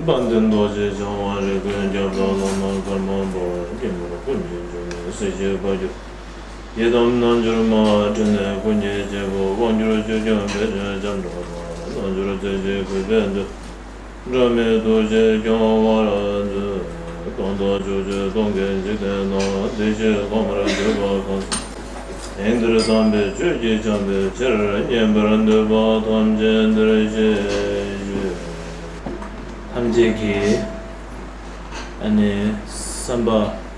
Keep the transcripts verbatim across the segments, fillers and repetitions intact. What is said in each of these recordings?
དཔལ་ལྡན་རྡོ་རྗེ་འཆང་དབང་རིགས་ཀུན་ཁྱབ་བདག་བླ་མ་ཀརྨ་པ་དཀྱིལ་འཁོར་ཀུན་གྱི་འབྱུང་གནས་སྲིད་ཞིའི་དཔལ་གྱུར། ཡི་དམ་རྣལ་འབྱོར་མ་ཕྲིན་ལས་ཀུན་གྱི་དཀྱིལ་འཁོར་དབང་སྒྱུར་ཆོས་སྐྱོང་བེར་ཅན་ལྕམ་དྲལ་བ། རྣལ་འབྱོར་རྩེ་གཅིག་གུས་པས་འདུད། འབྲལ་མེད་ཐུགས་རྗེས་སྐྱོང་བར་མཛོད། གང་དག་ཕྱོགས་བཅུའི་སྟོང་གི་འཇིག་རྟེན་ན། བདེ་གཤེགས་ཀརྨར་གྱུར་པ་གང་། དེང་འདིར་དམ་པའི་ཆོས་ཀྱིས་བསྐྱངས་པའི་ཕྱིར། མཉེས་པར་འདོད་པ་ཐམས་ཅད་འདིར་གཤེགས་ཤིག། ཐམས་ཅད་ཀྱིས་ཨ་ནི་བསམ་པ་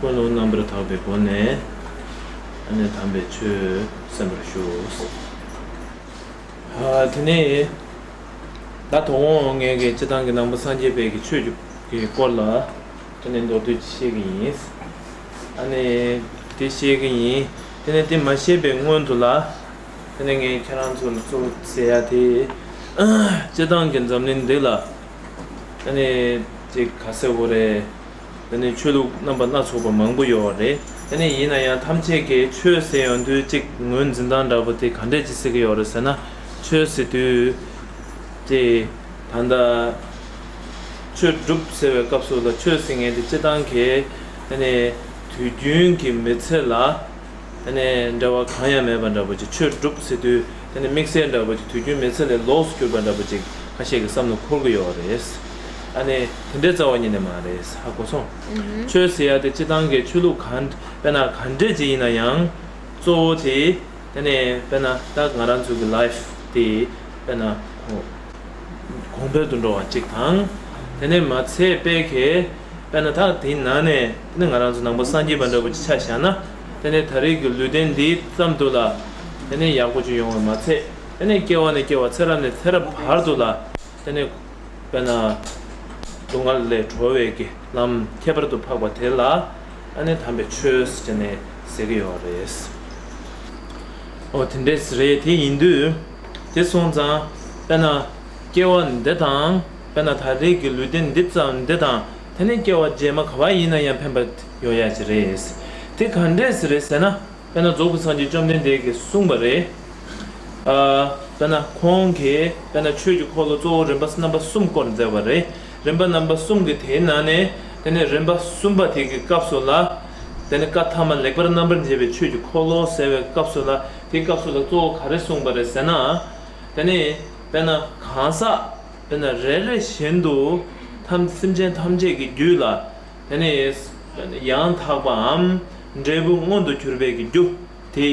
ཀུན་སློང་རྣམ་པར་དག་པའི་སྒོ་ནས་ཨ་ནི་དམ་པའི་ཆོས་གསན་པར་ཞུ། ཨ་དེ་ནས་ད་དོ་དགོང་ངས་ཀྱི་སྤྱི་བཏང་གི་ནང་པ་སངས་རྒྱས་པའི་གི་ཆོས་ཀྱི་སྐོར་ལ་དེ་ནས་མདོར་བསྡུས་ཤིག་བཤད་ཀྱི་ཡིན། ཨ་ནི་དེ་བཤད་ཀྱི་ཡིན། དེ་ནས་དེ་མ་བཤད་པའི་སྔོན་དུ་ལ་དེ་ནས་ངས་ཁྱེད་རང་ཚོ་ལ་གཙོ་བོ་ཟེར་ཡ་དེ་སྤྱི་བཏང་གི་འཛམ་གླིང་འདི་ལ་དེ་ནས་ཅིག་ག་ཟེར་དགོས་རེད། དེ་ནས་ཆོས་ལུགས་རྣམ་པ་སྣ་ཚོགས་པ་མང་པོ་ཡོད་རེད། དེ་ནས་ཡིན་ན་ཡང་ཐམས་ཅད་ཀྱིས་ཆོས་ཟེར་ཡོང་དུས་གཅིག་ངོས་འཛིན་སྟངས་འདྲ་པོ་དེ་ག་འདྲས་ཅིག་ཟེར་གྱི་ཡོད་རེད་ཟེར་ན། ཆོས་ཟེར་དུས་དེ་ད་ལྟ་ཆོས་སྒྲུབ་ཟེར་བའི་སྐབས་སུ་ལ་ཆོས་ཟེར་མཁན་དེ་སྤྱི་བཏང་གི་དེ་ནས་དུས་རྒྱུན་གྱི་མི་ཚེ་ལ། དེ་ནས་འབྲེལ་བ་གང་ཡང་མེད་པ་འདྲ་པོ་ཅིག་ཆོས་སྒྲུབ་ཟེར་དུས་དེ་ནས་དམིགས་བསལ་འདྲ་པོ་ཅིག་དུས་རྒྱུན་མི་ཚེ་ལས་ལོགས་སུ་གྱུར་པ་འདྲ་པོ་ཅིག་ཁ་ཤས་ཀྱི་བསམ་བློ་འཁོར་གྱི་ཡོད་རེད། ཨ་ནི་དེ་འདྲའི་རྩ་བ་ཉིད་ནས་མ་རེད། ཧ་གོ་སོང་། ཨུ་ཧུམ། ཆོས་ཟེར་ཡ་དེ་སྤྱི་བཏང་གི་ཆོས་ལུགས་གང་དཔེར་ན་ག་འདྲས་ཅིག་ཡིན་ན་ཡང་གཙོ་བོ་དེ་དེ་ནས་དཔེར་ན་ད་ང་རང་ཚོ་གི་ལའིཕ་དེ་དཔེར་ན་གོང་འཕེལ་དུ་འགྲོ་བ་གཅིག་དང་། དེ་ནས་མ་ཚད་པའི་གི་དཔེར་ན་ད་དེའི་ནང་ནས་དེ་ནས་ང་རང་ཚོ་ནང་པ་སངས་རྒྱས་པ་འདྲ་པོ་ཅིག་ཆ་བཞག་ན། དེ་ནས་ད་རེས་ཀྱི་ལུས་རྟེན་འདི་ཙམ་དུ་ལ་དེ་ནས་ཡག་པོ་ཅིག་ཡོང་བ་མ་ཚད། དེ་ནས་སྐྱེ་བ་ནས་སྐྱེ་བ་ཚེ་རབས་ནས་ཚེ་རབས་བར་དུ་ལ་དེ་ནས་དཔེར་ན་སྡུག་བསྔལ་ལས་གྲོལ་བའི་གི་ལམ་ཁྱད་པར་དུ་འཕགས་པ་དེ་ལ་ཨ་ནི་དམ་པའི་ཆོས་ཟེར་ནས་ཟེར་གྱི་ཡོད་རེད། ཨོ་དེ་འདྲས་རེད། དེ་ཡིན་དུས་དེ་སོང་ཙང་དཔེར་ན་སྐྱེ་བ་འདི་དང་དཔེར་ན་ད་རེས་ཀྱི་ལུས་རྟེན་འདི་ཙམ་འདི་དང་དེ་ནས་སྐྱེ་བ་རྗེས་མ་ག་བ་ཡིན་ན་ཡང་ཕན་པ་ཡོད་ཡ་ཅིག་རེད། དེ་ག་འདྲས་རེད་ཟེར་ན། དཔེར་ན་རྫོགས་པའི་སངས་རྒྱས་བཅོམ་ལྡན་འདས་ཀྱིས་གསུངས་པ་རེད། ཨ། དཔེར་ན་ཁོང་གིས་དཔེར་ན་ཆོས་ཀྱི་འཁོར་ལོ་གཙོ་བོ་རིམ་པ་རྣམ་པ་གསུམ་བསྐོར་མཛད་པ་རེད། རིམ་པ་རྣམ་པ་གསུམ་གྱི་དེའི་ནང་ནས་དེ་ནས་རིམ་པ་གསུམ་པ་དེ་གི་སྐབས་སུ་ལ། དེ་ནས་བཀའ་ཐ་མ་ལེགས་པར་རྣམ་པར་འབྱེད་པའི་ཆོས་ཀྱི་འཁོར་ལོ་ཟེར་བའི་སྐབས་སུ་ལ་དེའི་སྐབས་སུ་ལ་གཙོ་བོ་ག་རེ་གསུངས་པ་རེད་ཟེར་ན། དེ་ནས་དཔེར་ན་གང་ཟག་དཔེར་ན་རེ་རེ་བཞིན་དུ་ཐམས་སེམས་ཅན་ཐམས་ཅད་ཀྱི་རྒྱུད་ལ། དེ་ནས་ཡང་དག་པའམ་འབྲས་བུ་མངོན་དུ་གྱུར་པའི་གི་རྒྱུ་དེ་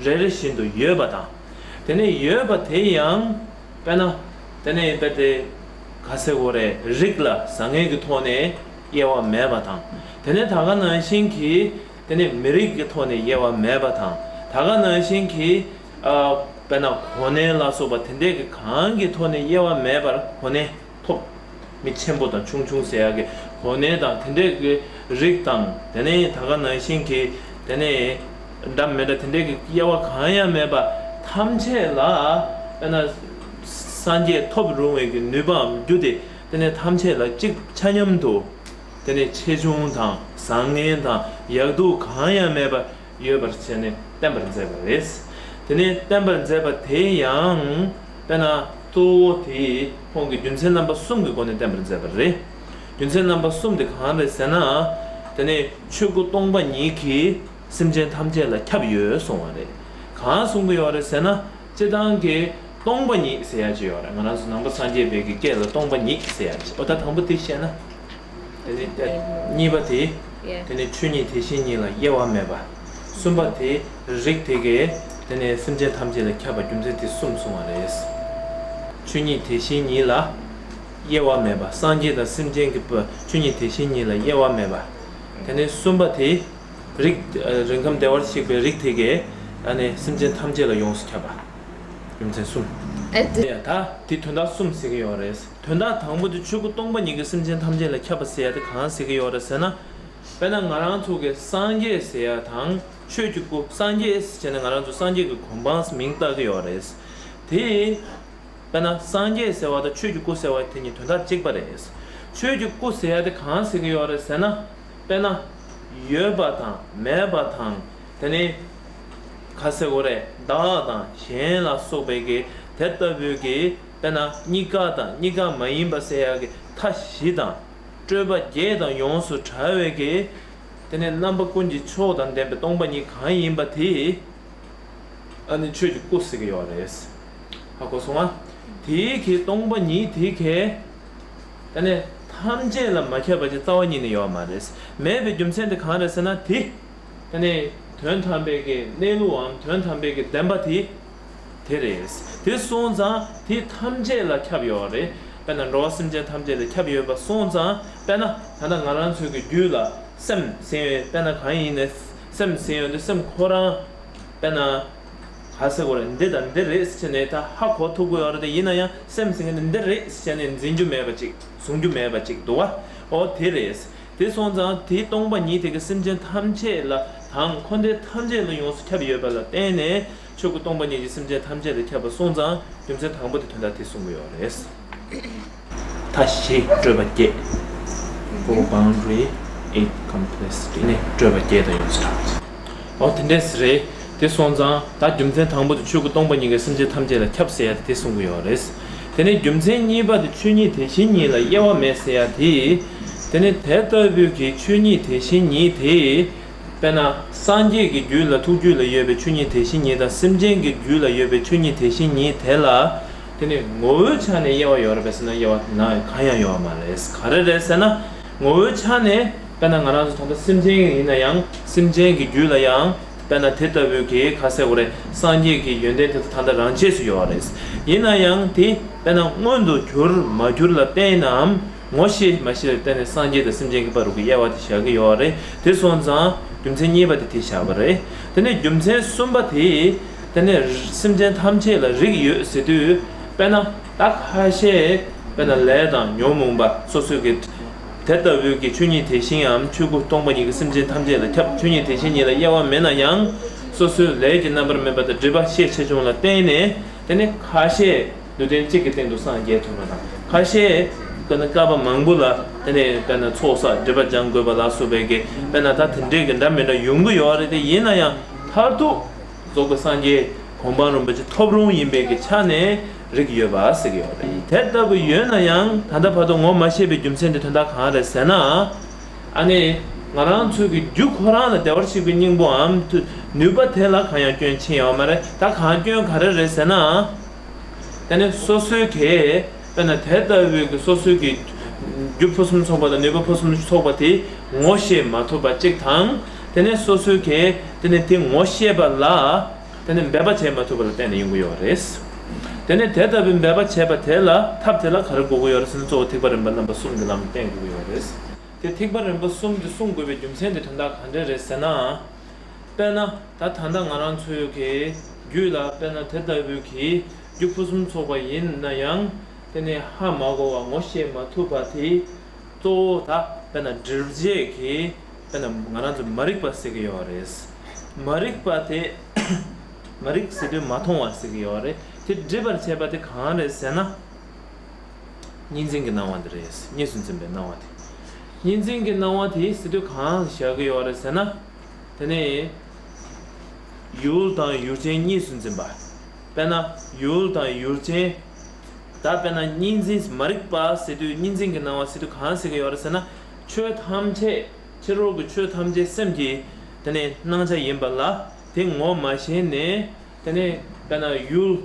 རེ་རེ་བཞིན་དུ་ཡོད་པ་དང་། དེ་ནས་ཡོད་པ་དེ་ཡང་དཔེར་ན་དེ་ནས་དཔེ་དེ་ག་ཟེར་དགོས་རེད། རིགས་ལ་བཟང་ངན་གྱི་ཐོག་ནས་དབྱེ་བ་མེད་པ་དང་། དེ་ནས་ད་ག་ནང་བཞིན་གྱི་དེ་ནས་མི་རིགས་ཀྱི་ཐོག་ནས་དབྱེ་བ་མེད་པ་དང་། ད་ག་ནང་བཞིན་གྱི་ཨ། དཔེར་ན་གོ་གནས་ལ་སོགས་པ་དེ་འདྲས་ཀྱི་གང་གི་ཐོག་ནས་དབྱེ་བ་མེད་པར་གོ་གནས་ཐོབ། མི་ཆེན་པོ་དང་ཆུང་ཆུང་ཟེར་ཡག་གི་གོ་གནས་དང་དེ་འདྲས་ཀྱི་རིགས་དང་དེ་ནས་ད་ག་ནང་བཞིན་གྱི་དེ་ནས་འདྲ་མི་འདྲ་དེ་འདྲས་ཀྱི་དབྱེ་བ་གང་ཡང་མེད་པ་ཐམས་ཅད་ལ་དཔེར་ན་སངས་རྒྱས་ཐོབ་རུང་བའི་གི་ནུས་པའམ་རྒྱུ་དེ་དེ་ནས་ཐམས་ཅད་ལ་གཅིག་ཆ་མཉམ་དུ། དེ་ནས་ཆེ་ཆུང་དང་བཟང་ངན་དང་ཡག་སྡུག་གང་ཡང་མེད་པར་ཡོད་པར་བྱས་ནས་བསྟན་པར་མཛད་པ་རེད། དེ་ནས་བསྟན་པར་མཛད་པ་དེ་ཡང་དཔེར་ན་གཙོ་བོ་དེ་ཁོང་གིས་རྒྱུ་མཚན་རྣམ་པ་གསུམ་གྱི་སྒོ་ནས་བསྟན་པར་མཛད་པ་རེད། རྒྱུ་མཚན་རྣམ་པ་གསུམ་དེ་གང་རེད་ཟེར་ན། དེ་ནས་ཆོས་སྐུ་སྟོང་པ་ཉིད་ཀྱིས་སེམས་ཅན་ཐམས་ཅད་ལ་ཁྱབ་ཡོད་གསུངས་པ་རེད། གང་གསུང་གི་ཡོད་རེད་ཟེར་ན། སྤྱིར་བཏང་གི་སྟོང་པ་ཉིད་ཟེར་ཡ་ཅིག་ཡོད་རེད། ང་རང་ཚོ་ནང་པ་སངས་རྒྱས་པའི་གི་སྐད་ལ་སྟོང་པ་ཉིད་ཟེར་ཡ་ཅིག་འོ་ད་དང་པོ་དེ་བཤད་ན། དེ་ནས་གཉིས་པ་དེ། དེ་ནས་ཆོས་ཉིད་དེ་བཞིན་ཉིད་ལ་དབྱེ་བ་མེད་པ། གསུམ་པ་དེ་རིགས་དེ་གས་དེ་ནས་སེམས་ཅན་ཐམས་ཅད་ལ་ཁྱབ་པ་རྒྱུ་མཚན་དེ་གསུམ་གསུངས་པ་རེད། ཆོས་ཉིད་དེ་བཞིན་ཉིད་ལ་དབྱེ་བ་མེད་པ། སངས་རྒྱས་དང་སེམས་ཅན་གྱི་བ་ཆོས་ཉིད་དེ་བཞིན་ཉིད་ལ་དབྱེ་བ་མེད་པ། དེ་ནས་གསུམ་པ་དེ། རིགས། རིགས་ཁམས་བདེ་བར་གཤེགས་པའི་རིགས་དེ་གས་ཨ་ནི་སེམས་ཅན་ཐམས་ཅད་ལ་ཡོངས་སུ་ཁྱབ་པ། རྒྱུ་མཚན་གསུམ། ཨེ་ཏི། ཡ་ད་དེ་དོན་དག་གསུམ་ཟེར་གྱི་ཡོད་རེད། དོན་དག་དང་པོ་དེ་ཆོས་སྐུ་སྟོང་པ་ཉིད་ཀྱིས་སེམས་ཅན་ཐམས་ཅད་ལ་ཁྱབ་པ་ཟེར་ཡ་དེ་གང་ཟེར་གྱི་ཡོད་རེད་ཟེར་ན། དཔེར་ན་ང་རང་ཚོ་གི་སངས་རྒྱས་ཟེར་ཡ་དང་ཆོས་ཀྱི་སྐུ། སངས་རྒྱས་ཟེར་ནས་ང་རང་ཚོ་སངས་རྒྱས་ཀྱི་གོ་འཕང་མིང་བཏགས་ཀྱི་ཡོད་རེད། དེ། དཔེར་ན་སངས་རྒྱས་ཟེར་བ་དང་ཆོས་ཀྱི་སྐུ་ཟེར་བ་དེ་གཉིས་དོན་དག་གཅིག་པ་རེད། ཆོས་ཀྱི་སྐུ་ཟེར་ཡ་དེ་གང་ཟེར་གྱི་ཡོད་རེད་ཟེར་ན། དཔེར་ན། ཡོད་པ་དང་མེད་པ་དང་། དེ་ནས། ག་ཟེར་དགོས་རེད། བདག་དང་གཞན་ལ་སོགས་པའི་གི་དེ་ལྟ་བུའི་གི་དཔེར་ན་གཉིས་ཀ་དང་གཉིས་ཀ་མ་ཡིན་པ་ཟེར་ཡ་གི་ མཐའ་བཞི་དང་སྤྲོས་པ་བརྒྱད་དང་ཡོངས་སུ་བྲལ་བའི་གི། དེ་ནས་རྣམ་པ་ཀུན་གྱི་མཆོག་དང་ལྡན་པའི་སྟོང་པ་ཉིད་གང་ཡིན་པ་དེ། ཨ་ནི་ཆོས་ཀྱི་སྐུ་ཟེར་གྱི་ཡོད་རེད། ཧ་གོ་སོང་ང་། དེའི་གི་སྟོང་པ་ཉིད་དེ་གས། ད་ནི་ཐམས་ཅད་ལ་མ་ཁྱབ་པ་ཅིག་རྩ་བ་ཉིད་ནས་ཡོད་མ་རེད། མེད་པའི་རྒྱུ་མཚན་དེ་གང་རེད་ཟེར་ན་དེ། ད་ནི་དོན་དམ་པའི་གི་གནས་ལུགས་འམ་དོན་དམ་པའི་གི་བདེན་པ་དེ། དེ་རེད། དེ་སོང་ཙང་དེ་ཐམས་ཅད་ལ་ཁྱབ་ཡོད་རེད། དཔེར་ན་འགྲོ་བ་སེམས་ཅན་ཐམས་ཅད་ལ་ཁྱབ་ཡོད་པ་སོང་ཙང་དཔེར་ན་ད་ལྟ་ང་རང་ཚོའི་གི་རྒྱུད་ལ་སེམས་ཟེར་ཡོད་དཔེར་ན་གང་ཡིན་ནས་སེམས་ཟེར་ཡོད་དུས་སེམས་ཁོ་རང་དཔེར་ན། ག་ཟེར་དགོས་རེད། འདི་དང་འདི་རེད་ཟེར་ནས་ད་ཧ་གོ་ཐུབ་ཀྱི་ཡོད་རེད། དེ་ཡིན་ན་ཡང་སེམས་ཟེར་མཁན་དེ་འདི་རེད་ཟེར་ནས་འཛིན་རྒྱུ་མེད་པ་ཅིག་བཟུང་རྒྱུ་མེད་པ་ཅིག་འདུག་བ། ཨོ་དེ་རེད། དེ་སོང་ཙང་དེའི་སྟོང་པ་ཉིད་དེ་གི་སེམས་ཅན་ཐམས་ཅད་ལ་དང་འཁོར་འདས་ཐམས་ཅད་ལ་ཡོངས་སུ་ཁྱབ་ཡོད་པ་ལ་བརྟེན་ནས་ཆོས་སྐུ་སྟོང་པ་ཉིད་ཀྱི་སེམས་ཅན་ཐམས་ཅད་ལ་ཁྱབ་པ་སོང་ཙང་རྒྱུ་མཚན་དང་པོ་དེ་དོན་དག་དེ་གསུང་གི་ཡོད་རེད། མཐའ་བཞི་སྤྲོས་པ་བརྒྱད། Four boundary, eight complexity. ནི་སྤྲོས་པ་བརྒྱད་དང་ཡོངས་སུ་གྲགས། ཨོ་དེ་འདྲས་རེད། དེ་སོང་ཙང་ད་རྒྱུ་མཚན་དང་པོ་དེ་ཆོས་སྐུ་སྟོང་པ་ཉིད་ཀྱིས་སེམས་ཅན་ཐམས་ཅད་ལ་ཁྱབ་ཟེར་ཡ་དེ་གསུང་གི་ཡོད་རེད། དེ་ནས་རྒྱུ་མཚན་གཉིས་པ་དེ་ཆོས་ཉིད་དེ་བཞིན་ཉིད་ལ་དབྱེ་བ་མེད་ཟེར་ཡ་དེ། དེ་ནས་དེ་ལྟ་བུའི་གི་ཆོས་ཉིད་དེ་བཞིན་ཉིད་དེ། དཔེར་ན་སངས་རྒྱས་ཀྱི་རྒྱུད་ལ་ཐུགས་རྒྱུད་ལ་ཡོད་པའི་ཆོས་ཉིད་དེ་བཞིན་ཉིད་དང་སེམས་ཅན་གྱི་རྒྱུད་ལ་ཡོད་པའི་ཆོས་ཉིད་དེ་བཞིན་ཉིད་དེ་ལ། དེ་ནི་ངོ་བོའི་ཆ་ནས་དབྱེ་བ་ཡོད་རེད་པས་ཟེར་ན་དབྱེ་བ་ན་གང་ཡང་ཡོད་མ་རེད། ག་རེ་རེད་ཟེར་ན། ངོ་བོའི་ཆ་ནས་དཔེར་ན་ང་རང་ཚོ་ད་ལྟ་སེམས་ཅན་ཡིན་ན་ཡང་སེམས་ཅན་གྱི་རྒྱུད་ལ་ཡང་དཔེར་ན་དེ་ལྟ་བུའི་གི་ག་ཟེར་དགོས་རེད། སངས་རྒྱས་ཀྱི་ཡོན་ཏན་དེ་ཚོ་ད་ལྟ་རང་ཆས་སུ་ཡོད་རེད། ཡིན་ན་ཡང་དེ་དཔེར་ན་མངོན་དུ་གྱུར་མ་གྱུར་ལ་བརྟེན་ནའམ། ངོ་ཤེས་མ་ཤེས་ལ་བརྟེན་ནས་སངས་རྒྱས་དང་སེམས་ཅན་གྱི་བར་དུ་གི་དབྱེ་བ་དེ་བཞག་གི་ཡོད་རེད། དེ་སོང་ཙང་རྒྱུ་མཚན་གཉིས་པ་དེ་དེ་བཞག་པ་རེད། དེ་ནས་རྒྱུ་མཚན་གསུམ་པ་དེ། དེ་ནས་སེམས་ཅན་ཐམས་ཅད་ལ་རིགས་ཡོད་ཟེར་དུས་དཔེར་ན་ད་ཁ་ཤས་དཔེར་ན་ལས་དང་ཉོན་མོངས་པ་སོ་སོའི་གི་དེ་ལྟ་བུའི་གི་ཆོས་ཉིད་དེ་བཞིན་ཡང་ཆོས་སྐུ་སྟོང་པ་ཉིད་ཀྱི་སེམས་ཅན་ཐམས་ཅད་ལ་ཁྱབ། ཆོས་ཉིད་དེ་བཞིན་ཉིད་ལ་དབྱེ་བ་མེད་ན་ཡང་སོ་སོའི་ལས་ཀྱི་རྣམ་པར་སྨིན་པ་དང་སྒྲིབ་པ་ཤས་ཆེ་ཆུང་ལ་བརྟེན་ནས་དེ་ནས་ཁ་ཤས། ལུས་རྟེན་གཅིག་གི་སྟེང་དུ་སངས་རྒྱས་ཐུབ་པ་དང་ཁ་ཤས་དཔེར་ན་བསྐལ་པ་མང་པོ་ལ་དེ་ནས་དཔེར་ན་ཚོགས་བསགས་སྒྲིབ་པ་སྦྱང་དགོས་པ་ལ་སོགས་པའི་གི་དཔེར་ན་ད་དེ་འདྲའི་གི་འདྲ་མི་འདྲ་ཡོང་གི་ཡོད་རེད། དེ་ཡིན་ན་ཡང་མཐར་ཐུག་རྫོགས་པའི་སངས་རྒྱས་གོ་འཕང་རིན་པོ་ཆེ་ཐོབ་རུང་ཡིན་པའི་གི་ཆ་ནས་རིགས་ཡོད་པ་ཟེར་གི་ཡོད་རེད། དེ་ལྟ་བུ་ཡོད་ན་ཡང་ད་ལྟ་བར་དུ་ངོ་མ་ཤེས་པའི་རྒྱུ་མཚན་དེ་དོན་དག་གང་རེད་ཟེར་ན། ཨ་ནི་ང་རང་ཚོའི་གི་རྒྱུ་ཁོ་རང་ལ་བདེ་བར་གཤེགས་པའི་སྙིང་པོའམ་ནུས་པ་དེ་ལ་གང་ཡང་སྐྱོན་ཕྱིན་ཡོད་མ་རེད། ད་གང་སྐྱོན་ག་རེ་རེད་ཟེར་ན། དེ་ནས་སོ་སོའི་གི་དཔེར་ན་དེ་ལྟ་བུའི་གི་སོ་སོའི་གི་རྒྱུ་ཕུན་སུམ་ཚོགས་པ་དང་ནུས་པ་ཕུན་སུམ་ཚོགས་པ་དེ་ངོ་ཤེས་མ་ཐུབ་པ་གཅིག་དང་། དེ་ནས་སོ་སོའི་གི་དེ་ནས་དེ་ངོ་ཤེས་པ་ལ་དེ་ནས་འབད་པ་བྱེད་མ་ཐུབ་པ་ལ་བརྟེན་ནས་ཡོང་གི་ཡོད་རེད། དེ་ནས་དེ་ལྟ་བུའི་འབད་པ་བྱེད་པ་དེ་ལ་ཐབས་དེ་ལ་ག་རེ་དགོས་ཀྱི་ཡོད་རེད་ཟེར་ན་གཙོ་བོ་ཐེག་པ་རིམ་པ་རྣམ་པ་གསུམ་གྱི་ལམ་བསྟེན་དགོས་ཀྱི་ཡོད་རེད། དེ་ཐེག་པ་རིམ་པ་གསུམ་དེ་གསུང་དགོས་པའི་རྒྱུ་མཚན་དེ་དོན་དག་ག་འདྲ་རེད་ཟེར་ན། དཔེར་ན་ད་ད་ལྟ་ང་རང་ཚོའི་གི་རྒྱུད་ལ་དཔེར་ན་དེ་ལྟ་བུའི་གི་རྒྱུ་ཕུན་སུམ་ཚོགས་པ་ཡིན་ན་ཡང་དེ་ནས་ཧ་མ་གོ་བ་ངོ་ཤེས་མ་ཐུབ་པ་དེ་གཙོ་བོ་ད་དཔེར་ན་སྒྲིབ་བྱེད་ཀྱི་དཔེར་ན་ང་རང་ཚོ་མ་རིག་པ་ཟེར་གི་ཡོད་རེད། མ་རིག་པ་དེ་མ་རིག་ཟེར་དུས་མ་མཐོང་བ་ཟེར་གི་ཡོད་རེད། དེ་སྒྲིབ་པར་བྱེད་པ་དེ་གང་རེད་ཟེར་ན། གཉིས་འཛིན་གྱི་སྣང་བ་འདི་རེད། གཉིས་སུ་འཛིན་པའི་སྣང་བ་དེ། གཉིས་འཛིན་གྱི་སྣང་བ་དེ་ཟེར་དུས་གང་བཞག་གི་ཡོད་རེད་ཟེར་ན། དེ་ནས་ཡུལ་དང་ཡུལ་ཅན་གཉིས་སུ་འཛིན་པ། དཔེར་ན་ཡུལ་དང་ཡུལ་ཅན། ད་དཔེར་ན་གཉིས་འཛིན་མ་རིག་པ་ཟེར་དུས་གཉིས་འཛིན་གྱི་སྣང་བ་ཟེར་དུས་གང་ཟེར་གི་ཡོད་རེད་ཟེར་ན། ཆོས་ཐམས་ཅད་ཕྱི་རོལ་གྱི་ཆོས་ཐམས་ཅད་སེམས་ཀྱི་དེ་ནས་སྣང་ཆ་ཡིན་པ་ལ་དེ་ངོ་མ་ཤེས་ནས། དེ་ནས་དཔེར་ན་ཡུལ།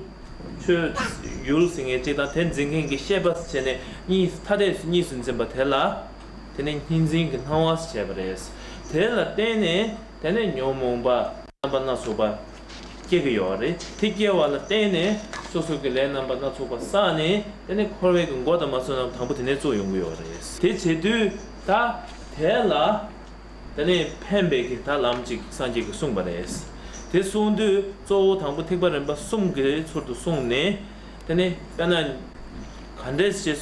ཆོས། ཡུལ་ཟེར་མཁན་གཅིག་དང་དེ་འཛིན་མཁན་གྱི་ཤེས་པ་བྱས་ནས་གཉིས་ཐ་དད་སུ་གཉིས་སུ་འཛིན་པ་དེ་ལ། དེ་ནས་གཉིས་འཛིན་གྱི་སྣང་བ་ཟེར་བྱས་པ་རེད། དེ་ལ་བརྟེན་ནས་དེ་ནས་ཉོན་མོངས་པ་རྣམ་པ་སྣ་ཚོགས་པ་སྐྱེ་གི་ཡོད་རེད། དེ་སྐྱེ་བ་ལ་བརྟེན་ནས་སོ་སོ་གི་ལས་རྣམ་པ་སྣ་ཚོགས་པ་བསགས་ནས་དེ་ནས་འཁོར་བའི་གི་མགོ་དང་མ་ཚུགས་ན་དང་པོ་དེ་ནས་བཙུགས་ཡོང་གི་ཡོད་རེད། དེ་བྱེད་དུས་ད་དེ་ལ། དེ་ནས་ཕན་པའི་གི་ད་ལམ་ཅིག་སངས་རྒྱས་ཀྱིས་གསུངས་པ་རེད། དེ་གསུངས་དུས་གཙོ་བོ་དང་པོ་ཐེག་པ་རིམ་པ་གསུམ་གྱི་ཚུལ་དུ་གསུངས་ནས། དེ་ནས་དཔེར་ན། ག་འདྲས་ཞེས་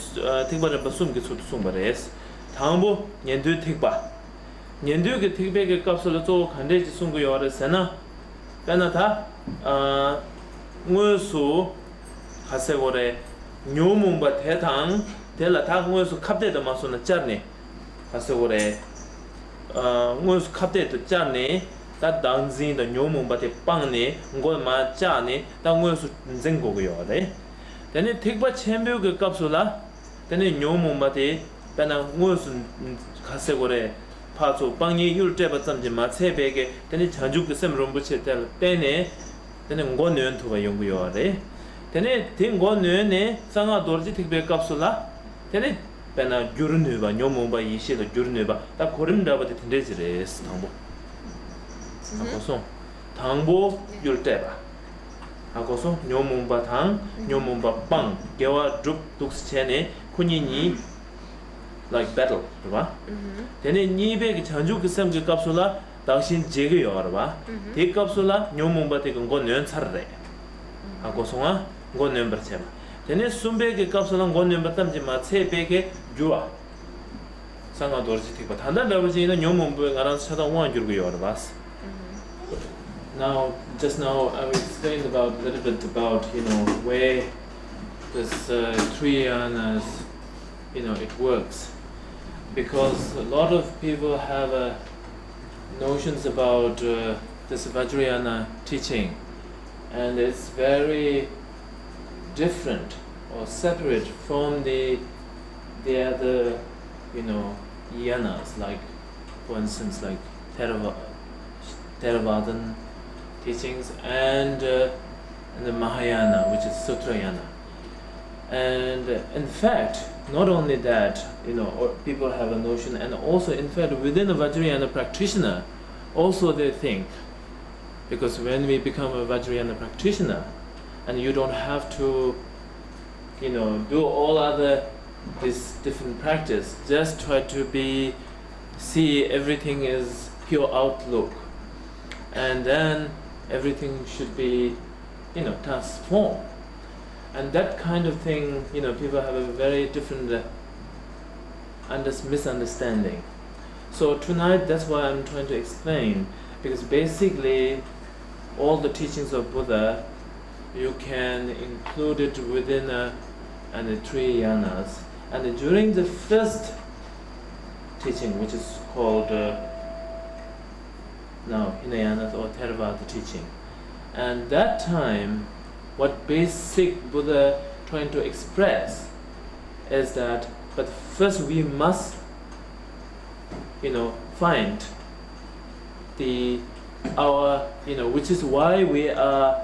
ཐེག་པ་རིམ་པ་གསུམ་གྱི་ཚུལ་དུ་གསུངས་པ་རེད། དང་པོ་ཉན་ཐོས་ཐེག་པ། ཉན་ཐོས་ཀྱི་ཐེག་པའི་གི་སྐབས་སུ་ལ་གཙོ་བོ་ག་འདྲས་ཀྱི་གསུང་གི་ཡོད་རེད་ཟེར་ན། དཔེར་ན་ད། དངོས་སུ། ག་ཟེར་དགོས་རེད། ཉོན་མོངས་པ་དེ་དང་དེ་ལ་ད་དངོས་སུ་ཁ་གཏད་དུ་མ་སོང་ན་བཅར་ནས། ག་ཟེར་དགོས་རེད། ཨ། དངོས་སུ་ཁ་གཏད་དུ་བཅར་ནས་ད་བདག་འཛིན་དང་ཉོན་མོངས་པ་དེ་སྤངས་ནས་མགོ་མར་བཅག་ནས་ད་དངོས་སུ་འཛིན་དགོས་ཀྱི་ཡོད་རེད། དེ་ནས་ཐེག་པ་ཆེན་པོའི་གི་སྐབས་སུ་ལ། ད་ དེ་ནས་ཉོན་མོངས་པ་དེ་དཔེར་ན་དངོས་སུ་ག་ཟེར་དགོས་རེད། ཕར་ཚུར་སྤང་གཉེན་གཡུལ་སྤྲད་པ་ཙམ་གྱིས་མ་ཚད་པའི་གི་དེ་ནས་བྱང་ཆུབ་ཀྱི་སེམས་རིན་པོ་ཆེ་དེ་ལ་བརྟེན་ནས། དེ་ནས་མགོ་ནོན་ཐུབ་པ་ཡོང་གི་ཡོད་རེད། དེ་ནས་དེ་མགོ་ནོན་ནས་གསང་སྔགས་རྡོ་རྗེ་ཐེག་པའི་སྐབས་སུ་ལ། དེ་ནས་དཔེར་ན་བསྒྱུར་ནུས་པ། ཉོན་མོངས་པ་ཡེ་ཤེས་ལ་བསྒྱུར་ནུས་པ། ད་གོ་རིམ་འདྲ་པོ་དེ་དེ་འདྲས་ཅིག་རེད། དང་པོ། ཧ་གོ་སོང་། དང་པོ་གཡུལ་སྤྲད་པ། ཧ་གོ་སོང་། ཉོན་མོངས་པ་དང་ཉོན་མོངས་པ་སྤངས། དགེ་བ་སྒྲུབ་འདུག་སེ་བྱས་ནས་ཁོ་གཉིས་གཉིས་like battle རེད་བ། དེ་ནས་གཉིས་པའི་གི་བྱང་ཆུབ་ཀྱི་སེམས་ཀྱི་སྐབས་སུ་ལ་བདག་གཞན་བརྗེ་གི་ཡོད་རེད་བ། དེའི་སྐབས་སུ་ལ་ཉོན་མོངས་པ་དེ་གི་མགོ་ནོན་ཚར་རེད། ཧ་གོ་སོང་ང་། མགོ་ནོན་པར་བྱས་པ། དེ་ནས་གསུམ་པའི་གི་སྐབས་སུ་ལ་མགོ་ནོན་པ་ཙམ་གྱིས་མ་ཚད་པའི་གི་བསྒྱུར་བ། གསང་སྔགས་རྡོ་རྗེ་ཐེག་པ། ད་ལྟ་འདྲ་པོ་ཅིག་ཡིན་ན་ཉོན་མོངས་པས་ང་རང་ཚོ་ཆ་ཚང་དབང་བསྒྱུར་གི་ཡོད་རེད་བ། Now, just now I will explain about, little bit about, you know, where this uh, three yanas, you know, it works, because a lot of people have uh, notions about uh, this Vajrayana teaching, and it's very different or separate from the the other, you know, yanas, like, for instance, like Therava- Theravadan teachings and, uh, and the Mahayana, which is Sutrayana. And uh, in fact, not only that, you know, or people have a notion, and also in fact within a Vajrayana practitioner, also they think, because when we become a Vajrayana practitioner, and you don't have to, you know, do all other this different practice, just try to be, see everything is pure outlook, and then everything should be, you know, transformed. And that kind of thing, you know, people have a very different uh, under- misunderstanding. So tonight, that's why I'm trying to explain, because basically, all the teachings of Buddha, you can include it within uh, and the three yanas. And during the first teaching, which is called uh, now Hinayana or Theravada teaching, and that time, what basic Buddha trying to express is that, but first we must, you know, find the our, you know, which is why we are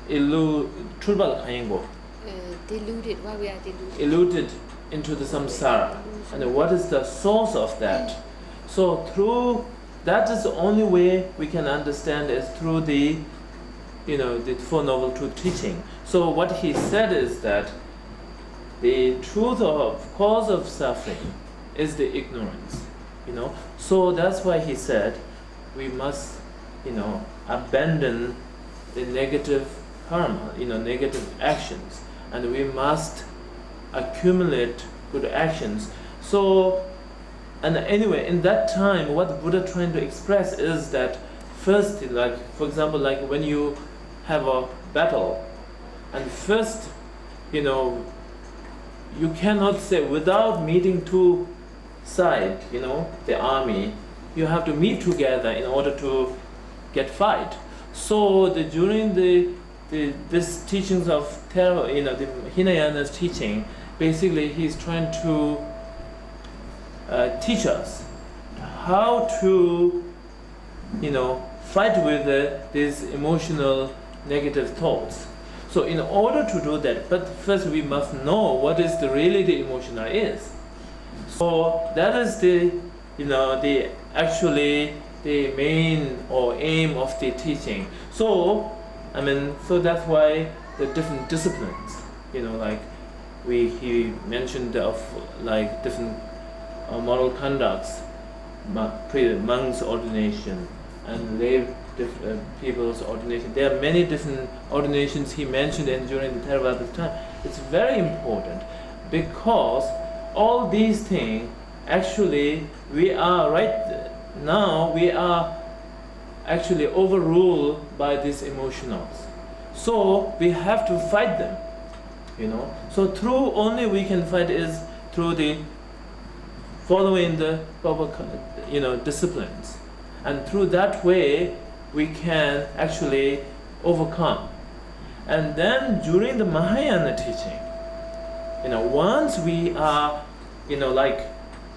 illu- འཁྲུལ་པ་ལ་གང་ཡིན་གོ? Uh, deluded, why we are deluded? Eluded into the samsara. And what is the source of that? So through that is the only way we can understand is through the, you know, the Four Noble Truth teaching. So what he said is that the truth of cause of suffering is the ignorance, you know. So that's why he said we must, you know, abandon the negative karma, you know, negative actions, and we must accumulate good actions. So, and anyway, in that time, what Buddha trying to express is that first, like, for example, like when you have a battle, and first, you know, you cannot say without meeting two side, you know, the army, you have to meet together in order to get fight. So the during the, the this teachings of Thera- you know, the Hinayana's teaching, basically he's trying to uh, teach us how to, you know, fight with uh, these emotional negative thoughts. So in order to do that, but first we must know what is the really the emotional is. So that is the, you know, the actually the main or aim of the teaching. So I mean, so that's why the different disciplines, you know, like we he mentioned of like different uh, moral conducts, mo- pre- monks ordination and lay diff- uh, people's ordination. There are many different ordinations he mentioned, and during the Theravada time, it's very important because all these things actually we are right now we are actually overruled by these emotionals. So we have to fight them, you know. So through only we can fight is through the following the proper, you know, disciplines, and through that way we can actually overcome. And then during the Mahayana teaching, You know, once we are, you know, like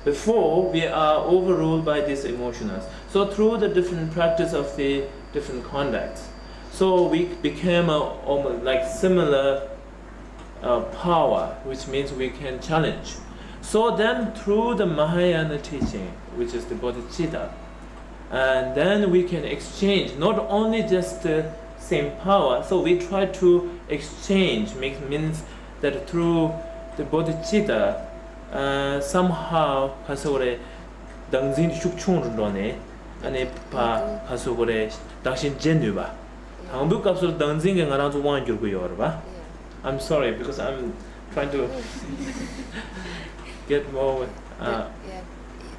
before, we are overruled by these emotions. So through the different practice of the different conducts, so we became a, almost like similar uh, power, which means we can challenge. So then, through the Mahayana teaching, which is the bodhicitta, and then we can exchange not only just the same power. So we try to exchange, makes, means that through the bodhicitta, uh, somehow, ག་ཟེར་དགོས་རེད། བདག་འཛིན་ཤུགས་ཆུང་རུ་འགྲོ་ནས། ཨ་ནི་ཕ་ག་ཟེར་དགོས་རེད། བདག་གཞན་བརྗེ་ནུས་པ། དང་པོའི་སྐབས་སུ་བདག་འཛིན་གྱིས་ང་རང་ཚོ་དབང་བསྒྱུར་གྱི་ཡོད་རེད་པ། I'm sorry, because I'm trying to get more with, uh, yeah,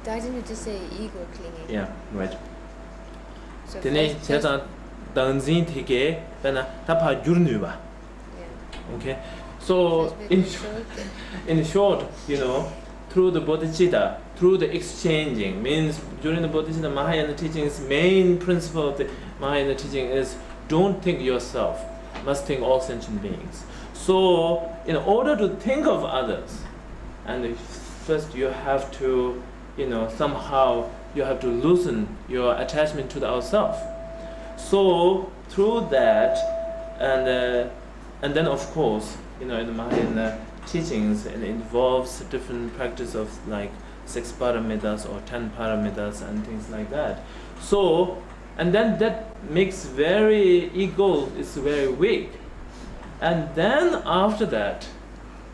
doesn't it just say ego clinging? Yeah, right. So དེ་ནས་first, བྱས་ཙང་བདག་འཛིན་དེ་གས་དཔེར་ན་ད་ཕར་བསྒྱུར་ནུས་པ། Yeah. Okay. So, so it's better in, to show it. In short, you know, through the bodhicitta, through the exchanging, means during the bodhicitta, Mahayana teaching's main principle of the Mahayana teaching is don't think yourself, must think all sentient beings. So, in order to think of others, and first you have to, you know, somehow you have to loosen your attachment to the ourself. So through that, and uh, and then of course, you know, in the Mahayana teachings, it involves different practice of like six paramitas or ten paramitas and things like that. So, and then that makes very ego is very weak. And then after that,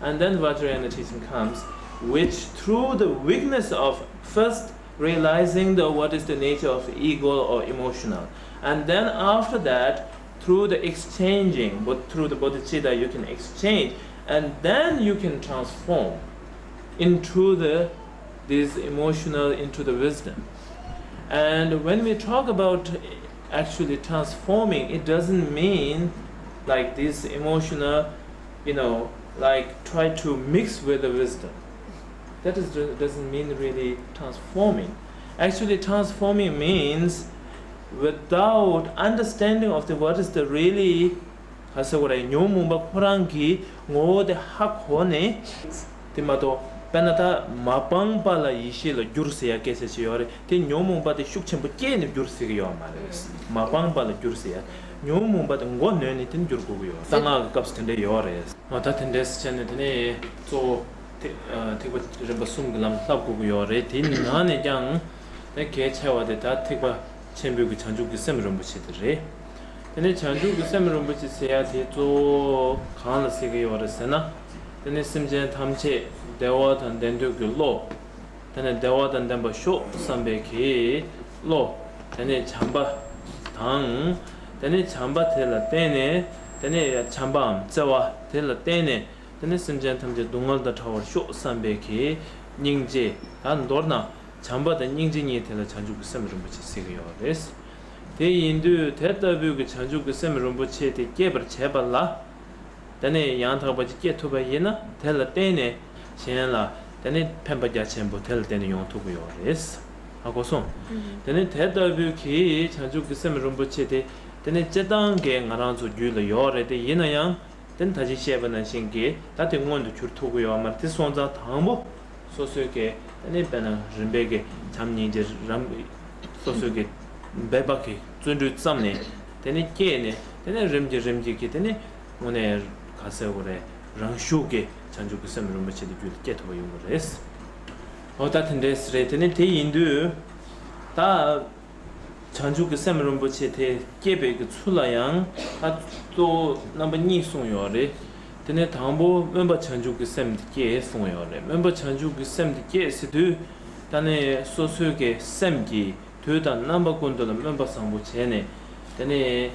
and then Vajrayana teaching comes, which through the weakness of first realizing the what is the nature of ego or emotional, and then after that, through the exchanging, but through the bodhicitta, you can exchange, and then you can transform into the this emotional into the wisdom. And when we talk about actually transforming, it doesn't mean like this emotional, you know, like try to mix with the wisdom. That is, doesn't mean really transforming. Actually, transforming means without understanding of the what is the really ག་ཟེར་དགོས་རེད། ཉོན་མོངས་པ་ཁོ་རང་གི་ངོ་བོ་དེ་ཧ་གོ་ནས། དེ་མ་གཏོགས་དཔེར་ན་ད་མ་སྤངས་པ་ལ་ཡེ་ཤེས་ལ་འགྱུར་ཟེར་ཡ་སྐད་ཆ་ཅིག་ཡོད་རེད། དེ་ཉོན་མོངས་པ་དེ་ཤུགས་ཆེན་པོ་སྐྱེས་ནས་འགྱུར་ཟེར་གི་ཡོད་མ་རེད། མ་སྤངས་པ་ལ་འགྱུར་ཟེར་ཡ། ཉོན་མོངས་པ་དེ་མགོ་ནོན་ནས་དེ་འགྱུར་དགོས་གི་ཡོད། གསང་སྔགས་ཀྱི་སྐབས་སུ་དེ་འདྲ་ཡོད་རེད། འོ་ད་དེ་འདྲས་བྱས་ནས་དེ་ནས་གཙོ་བོ་ཐེག་ཨ་ཐེག་པ་རིམ་པ་གསུམ་གྱི་ལམ་བསླབ་དགོས་ཀྱི་ཡོད་རེད། དེའི་ནང་ནས་ཀྱང་དེ་གལ་ཆེ་བ་དེ་ད་ཐེག་པ་ཆེན་པོའི་གི་བྱང་ཆུབ་ཀྱི་སེམས་རིན་པོ་ཆེ་དེ་རེད། དེ་ནས་བྱང་ཆུབ་ཀྱི་སེམས་རིན་པོ་ཆེ་ཟེར་ཡ་དེ་གཙོ་བོ་གང་ལ་ཟེར་གྱི་ཡོད་རེད་ཟེར་ན། དེ་ནས་སེམས་ཅན་ཐམས་ཅད་བདེ་བ་དང་ལྡན་འདོད་ཀྱི་བློ། དེ་ནས་བདེ་བ་དང་ལྡན་པར་ཤོག་བསམ་པའི་གི་བློ། དེ་ནས་བྱམས་པ་དང་། དེ་ནས་བྱམས་པ་དེ་ལ་བརྟེན་ནས། དེ་ནས་བྱམས་པའམ་བརྩེ་བ་དེ་ལ་བརྟེན་ནས། དེ་ནས་སེམས་ཅན་ཐམས་ཅད་སྡུག་བསྔལ་དང་བྲལ་བར་ཤོག་བསམ་པའི་གི་སྙིང་རྗེ། ད་མདོར་ན་བྱམས་པ་དང་སྙིང་རྗེ་གཉིས་དེ་ལ་བྱང་ཆུབ་ཀྱི་སེམས་རིན་པོ་ཆེ་ཟེར་གྱི་ཡོད་རེད། དེ་ཡིན་དུས་དེ་ལྟ་བུའི་གི་བྱང་ཆུབ་ཀྱི་སེམས་རིན་པོ་ཆེ་དེ་སྐྱེད་པར་བྱེད་པ་ལ། དེ་ནས་ཡང་དག་པ་ཅིག་སྐྱེ་ཐུབ་པ་ཡིན་ན་དེ་ལ་བརྟེན་ནས་གཞན་ལ་དེ་ནས་ཕན་པ་རྒྱ་ཆེན་པོ་དེ་ལ་བརྟེན་ནས་ཡོང་ཐུབ་ཀྱི་ཡོད་རེད། ཧ་གོ་སོང་། དེ་ནས་དེ་ལྟ་བུའི་གི་བྱང་ཆུབ་ཀྱི་སེམས་རིན་པོ་ཆེ་དེ་དེ་ནས་སྤྱིར་བཏང་གི་ང་རང་ཚོ་རྒྱུད་ལ་ཡོད་རེད། དེ་ཡིན་ན་ཡང་དེ་ནས་ད་ཅི་བཤད་པ་ནང་བཞིན་གྱི་ད་དེ་མངོན་དུ་གྱུར་ཐུབ་ཀྱི་ཡོད་མ་རེད། དེ་སོང་ཙང་དང་པོ་སོ་སོའི་གི་དེ་ནས་དཔེར་ན་རིམ་པས་གི་བྱམས་སྙིང་རྗེ་རམ་སོ་སོའི་གི་འབད་པ་གི་བརྩོན་འགྲུས་བརྩམས་ནས་དེ་ནས་སྐྱེས་ནས་དེ་ནས་རིམ་གྱིས་རིམ་གྱིས་གི་དེ་ནས་དངོས་གནས་ག་ཟེར་དགོས་རེད། རང་ཤུགས་ཀྱིས་བྱང་ཆུབ་ཀྱི་སེམས་རིན་པོ་ཆེ་དེ་རྒྱུད་ལ་སྐྱེ་ཐུབ་པ་ཡོང་གི་རེད། འོ་ད་དེ་འདྲས་རེད། དེ་ནས་དེ་ཡིན་དུས་ད་བྱང་ཆུབ་ཀྱི་སེམས་རིན་པོ་ཆེ་དེ་སྐྱེས་པའི་གི་ཚུལ་ལ་ཡང་ད་གཙོ་བོ་རྣམ་པ་གཉིས་གསུངས་ཡོད་རེད། དེ་ནས་དང་པོ་སྨོན་པ་བྱང་ཆུབ་ཀྱི་སེམས་དེ་སྐྱེས་གསུངས་ཡོད་རེད། སྨོན་པ་བྱང་ཆུབ་ཀྱི་སེམས་དེ་སྐྱེས་ཟེར་དུས་ད་ནས་སོ་སོའི་གི་སེམས་ཀྱི་དུས་དང་རྣམ་པ་ཀུན་ཏུ་ལ་སྨོན་པ་བཟང་པོ་བྱས་ནས། དེ་ནས་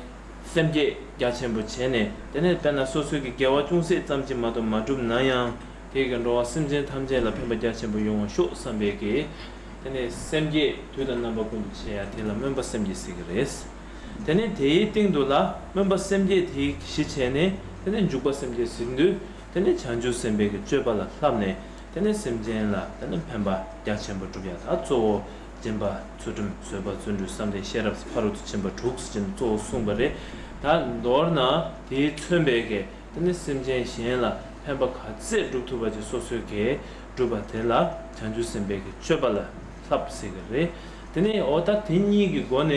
སེམས་བསྐྱེད་རྒྱ་ཆེན་པོ་བྱས་ནས། དེ་ནས་དཔེར་ན་སོ་སོའི་གི་དགེ་བ་ཅུང་ཟད་ཙམ་ཅིག་མ་གཏོགས་མ་བསྒྲུབས་ན་ཡང་དེའི་གི་འགྲོ་བ་སེམས་ཅན་ཐམས་ཅད་ལ་ཕན་པ་རྒྱ་ཆེན་པོ་ཡོང་བར་ཤོག་བསམ་པའི་གི། དེ་ནས་སེམས་བསྐྱེད་དུས་དང་རྣམ་པ་ཀུན་ཏུ་བྱེད་ཡ་དེ་ལ་སྨོན་པ་སེམས་བསྐྱེད་ཟེར་གི་རེད། དེ་ནས་དེའི་སྟེང་དུ་ལ་སྨོན་པ་སེམས་བསྐྱེད་དེའི་གཞི་བྱས་ནས། དེ་ནས་འཇུག་པ་སེམས་བསྐྱེད་ཟེར་དུས། དེ་ནས་བྱང་ཆུབ་སེམས་དཔའི་གི་སྤྱོད་པ་ལ་བསླབས་ནས། དེ་ནས་སེམས་ཅན་ལ་དེ་ནས་ཕན་པ་རྒྱ་ཆེན་པོ་སྒྲུབ་ཡ། ད་གཙོ་བོ་སྦྱིན་པ་ཚུལ་ཁྲིམས་བཟོད་པ་བརྩོན་འགྲུས་བསམ་གཏན་ཤེས་རབ་ཕ་རོལ་ཏུ་ཕྱིན་པ་དྲུག་ཟེར་གྱི་གཙོ་བོ་གསུངས་པ་རེད། ད་མདོར་ན་དེས་མཚོན་པའི་གི་དེ་ནས་སེམས་ཅན་གཞན་ལ་ ཕན་པ་ག་ཚད་སྒྲུབ་ཐུབ་པ་ཅིག་སོ་སོས་གས་སྒྲུབ་པ་དེ་ལ་བྱང་ཆུབ་སེམས་དཔའི་གི་སྤྱོད་པ་ལ་ལྷབ་ཟེར་གི་རེད། དེ་ནས་འོ་ད་དེ་གཉིས་ཀྱི་སྒོ་ནས་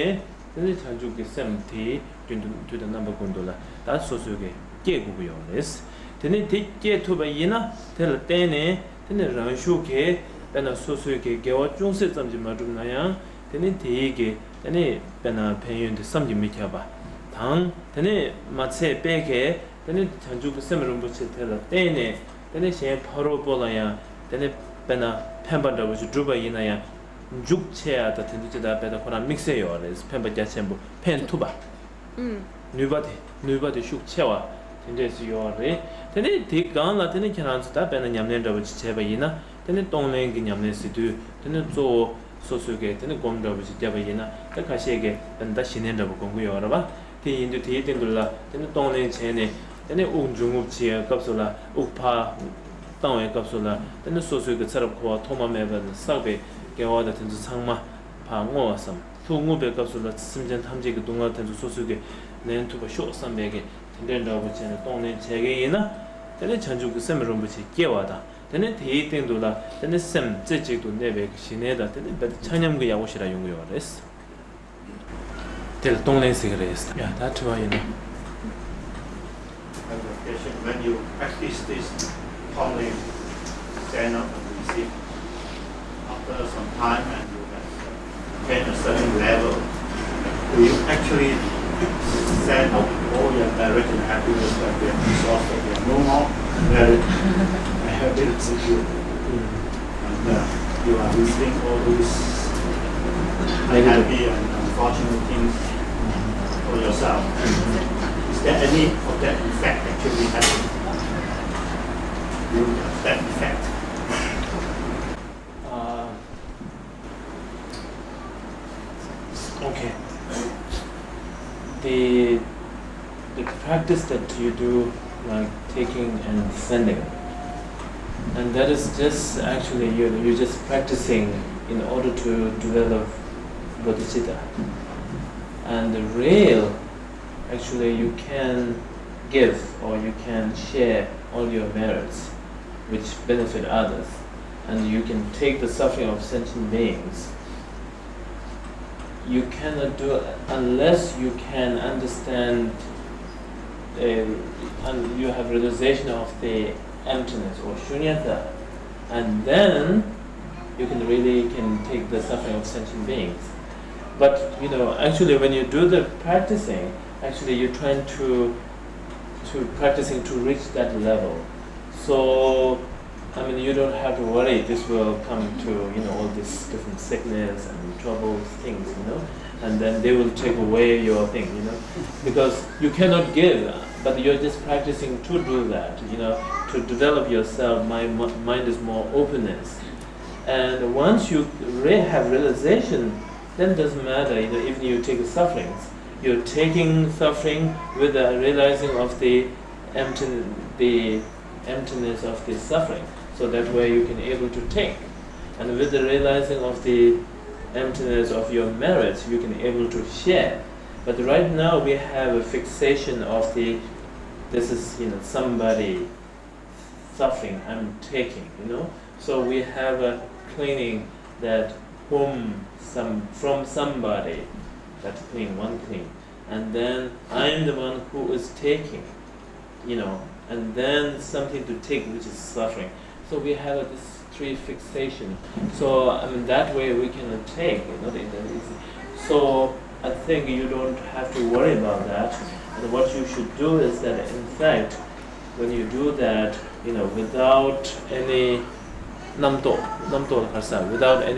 དེ་ནས་བྱང་ཆུབ་ཀྱི་སེམས་དེ་རྒྱུན་དུ་དུས་དང་རྣམ་པ་ཀུན་ཏུ་ལ་ད་སོ་སོས་གས་སྐྱེ་དགོས་ཀྱི་ཡོད་རེད། དེ་ནས་དེ་སྐྱེ་ཐུབ་པ་ཡིན་ན་དེ་ལ་བརྟེན་ནས་དེ་ནས་རང་ཤུགས་གས་དཔེར་ན་སོ་སོས་གས་དགེ་བ་ཅུང་ཟད་ཙམ་ཅིག་མ་བསྒྲུབས་ན་ཡང་དེ་ནས་དེའི་གས་དེ་ནས་དཔེར་ན་ཕན་ཡོན་དེ་བསམ་གྱིས་མི་ཁྱབ་པ་དང་དེ་ནས་མ་ཚད་པས་གས་དེ་ནི་བྱང་ཆུབ་ཀྱི་སེམས་རིན་པོ་ཆེ་དེ་ལ་བརྟེན་ནས་དེ་ནི་གཞན་ཕ་རོལ་པོ་ལ་ཡང་དེ་ནི་དཔེར་ན་ཕན་པ་འདྲ་བོ་ཞིག་བསྒྲུབས་པ་ཡིན་ན་ཡང་འཇུག་ཆེ་ཡ་དང་དེ་ཚོ་ཅི་ལྟར་དཔེ་དང་ཁོ་རང་དམིགས་བསལ་ཡོད་རེད། ཕན་པ་རྒྱ་ཆེན་པོ་ཕན་ཐུབ་པ། ཨུམ། ནུས་པ་དེ་ནུས་པ་དེ་ཤུགས་ཆེ་བ་དེ་འདྲས་སུ་ཡོད་རེད། དེ་ནི་དེ་སྒང་ལ་དེ་ནི་ཁྱེད་རང་ཚོ་ད་དཔེར་ན་ཉམས་ལེན་འདྲ་བོ་ཞིག་བྱས་པ་ཡིན་ན་དེ་ནི་གཏོང་ལེན་གྱི་ཉམས་ལེན་ཟེར་དུས་དེ་ནི་གཙོ་བོ། སོ་སོའི་གི་དེ་ནི་སྒོམ་འདྲ་བོ་ཞིག་བརྒྱབ་པ་ཡིན་ན་ད་ཁ་ཤས་ཀྱིས་དཔེར་ན་ད་ཞི་གནས་འདྲ་བོ་སྒོམ་གི་ཡོད་རེད་བ། དེ་ཡིན་དུས་དེའི་སྟེང་དུ་ལ་དེ་ནི་གཏོང་ལེན་བྱས་ནས་དེ་ནི་དབུགས་འབྱུང་རྔུབ་བྱེད་ཡའི་སྐབས་སུ་ལ་དབུགས་ཕར་བཏང་བའི་སྐབས་སུ་ལ་དེ་ནི་སོ་སོའི་གི་ཚེ་རབས་འཁོར་བ་ཐོག་མ་མེད་པ་ནས་བསགས་པའི་དགེ་བ་དང་དེ་ཚོ་ཚང་མ་ཕར་བསྔོ་བ་བསམ། ཐུགས་རྔུབ་པའི་སྐབས་སུ་ལ་སེམས་ཅན་ཐམས་ཅད་ཀྱི་སྡུག་བསྔལ་དེ་ཚོ་སོ་སོའི་གི་ལེན་ཐུབ་པ་ཤོག་བསམ་པའི་གི་དེ་འདྲའི་འདྲ་བོ་བྱས་ནས་གཏོང་ལེན་བྱས་མཁན་ཡིན་ན་དེ་ནི་བྱང་ཆུབ་ཀྱི་སེམས་རིན་པོ་ཆེ་སྐྱེ་བ་དང་། དེ་ནས་དེའི་སྟེང་དུ་ལ་དེ་ནས་སེམས་རྩེ་གཅིག་ཏུ་གནས་པའི་ཞི་གནས་དང་དེ་ནས་རྦད་དེ་ཆ་མཉམ་གྱི་ཡག་པོ་ཞེ་དྲག་ཡོང་གི་ཡོད་རེད། དེ་ལ་གཏོང་ལེན་ཟེར་གྱི་རེད། ཡ་ད་དྲི་བ་ཡིན་ན། Clarification, when you practice this calmly, stand up and receive, after some time and you have attained a certain level, do you actually send out all your direct and happiness that we have exhausted, we have no more merit and happiness in you? And uh, you are listing all these unhappy and unfortunate things for yourself. Is there any of that effect actually happening? You have that effect? Uh, okay. The the practice that you do, like taking and sending, and that is just actually you you're just practicing in order to develop bodhicitta. And the real, actually, you can give or you can share all your merits, which benefit others, and you can take the suffering of sentient beings. You cannot do unless you can understand, uh, and you have realization of the emptiness or shunyata, and then you can really can take the suffering of sentient beings. But you know, actually, when you do the practicing, actually you're trying to to practicing to reach that level. So I mean, you don't have to worry. This will come to you know all this different sickness and troubles, things, you know, and then they will take away your thing, you know, because you cannot give, but you're just practicing to do that, you know, to develop yourself. My mi- mind is more openness, and once you re- have realization, then it doesn't matter, you know, even you take sufferings, you're taking suffering with the realizing of the empty, the emptiness of this suffering. So that way you can able to take. And with the realizing of the emptiness of your merits, you can able to share. But right now we have a fixation of the, this is, you know, somebody suffering, I'm taking, you know. So we have a clinging that whom some from somebody, that cling, one cling. And then I'm the one who is taking, you know, and then something to take, which is suffering. So we have this three fixation. So I mean that way we can take, you know, the, the, so I think you don't have to worry about that. And what you should do is that in fact, when you do that, you know, without any རྣམ་རྟོག་རྣམ་རྟོག་ལ་ག་རེ་ཟེར། without any